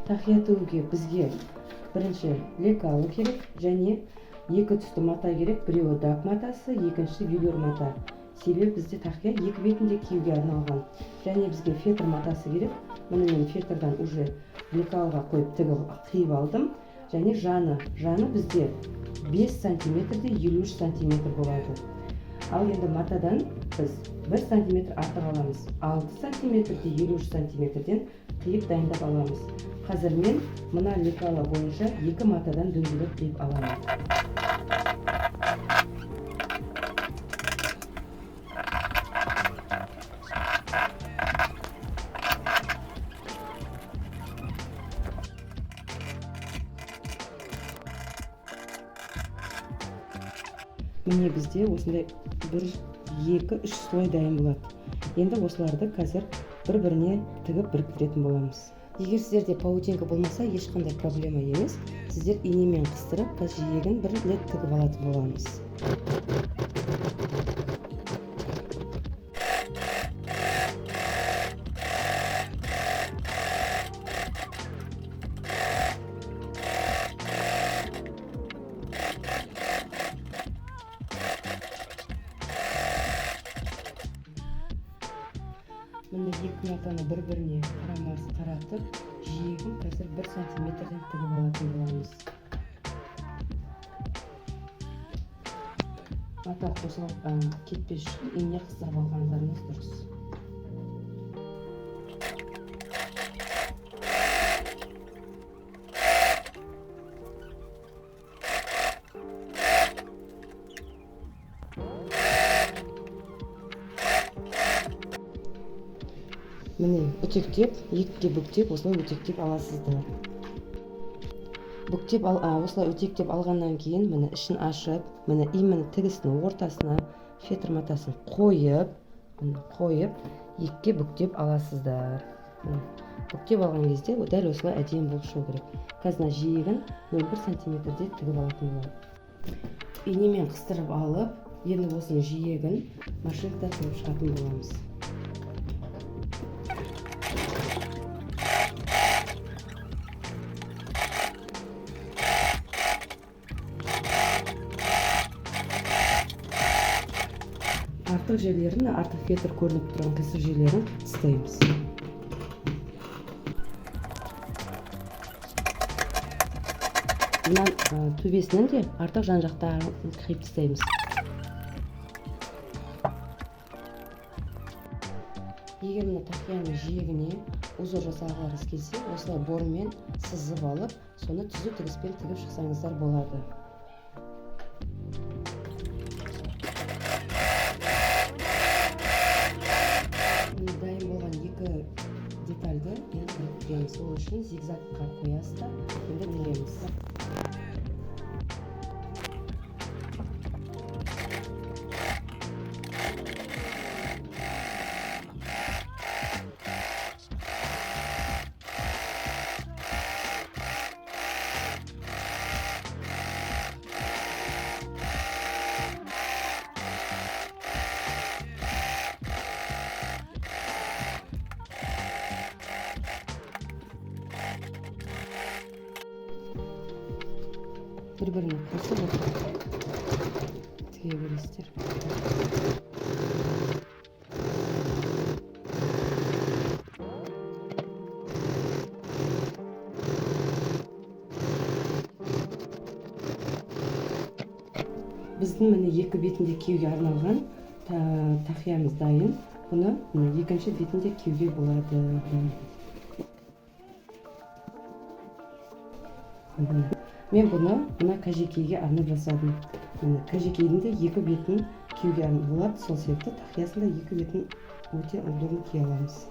Тақия тігуге бізге бірінші лекало керек және екі түсті мата керек. Біреуі дак матасы, екіншісі велюр мата. Себебі бізде тақия екі бетінде киюге арналған. Және бізге фетр матасы керек. Міне, мен фетрдан уже лекалға қойып тігіп қиып алдым. Және жаны. Жаны бізде 5 сантиметрде 53 сантиметр болады. Ал енді матадан біз 1 сантиметр артық аламыз. 6 сантиметрде 53 сантиметрден қиып дайындап аламыз. Қазір мен мына лекала бойынша екі матадан дөңгелек қиып аламын. Міне, бізде осындай 1, 2, 3 слой дайын болады. Енді осыларды қазір бір-біріне тігіп біріктіретін боламыз. Егер сіздерде паутинка болмаса, ешқандай проблема емес. Сіздер инемен қыстырып, қазір жиегін бір рет тігіп алатын боламыз. Міне, екі матаны бір-біріне қарама-қарсы қаратып, жиегін қазір 1 сантиметрден тігіп алатын боламыз. Мата қосылып кетпес үшін ине қыстырып алғандарыңыз дұрыс. Міне, үтектеп, екіге бүктеп, осылай үтектеп аласыздар. Бүктеп ал, осылай үтектеп алғаннан кейін, міне, ішін ашып, міне, именно тігісінің ортасына фетр матасын қойып, міне, қойып, екіге бүктеп аласыздар. Міне, бүктеп алған кезде дәл осылай әдемі болып шығу керек. Қазір мына жиегін 0,1 сантиметрде тігіп алатын боламын. Инемен қыстырып алып, енді осының жиегін машинкада тігіп шығатын боламыз. Артық жерлерін, артық фетр көрініп тұрған қисық жерлерін тастаймыз. Мына төбесінің де артық жан жақтарын қиып тастаймыз. Егер мына тақияның жиегіне узор жасағыларыңыз келсе, осылай бормен сызып алып, соны түзу тігіспен тігіп шықсаңыздар болады. Міне, дайын болған екі детальді енді біріктіреміз. Ол үшін зигзагқа қоясыздар, енді тігеміз. Бір-біріне қосып отырып тіге бересіздер. Біздің міне екі бетінде киюге арналған тақиямыз дайын. Бұны міне екінші бетінде киюге болады. Міне. Мен бұны мына кәжекейге арнап жасадым. Міне, кәжекейдің де екі бетін киюге болады. Сол себепті тақиясын да екі бетін өте удобно кие аламыз.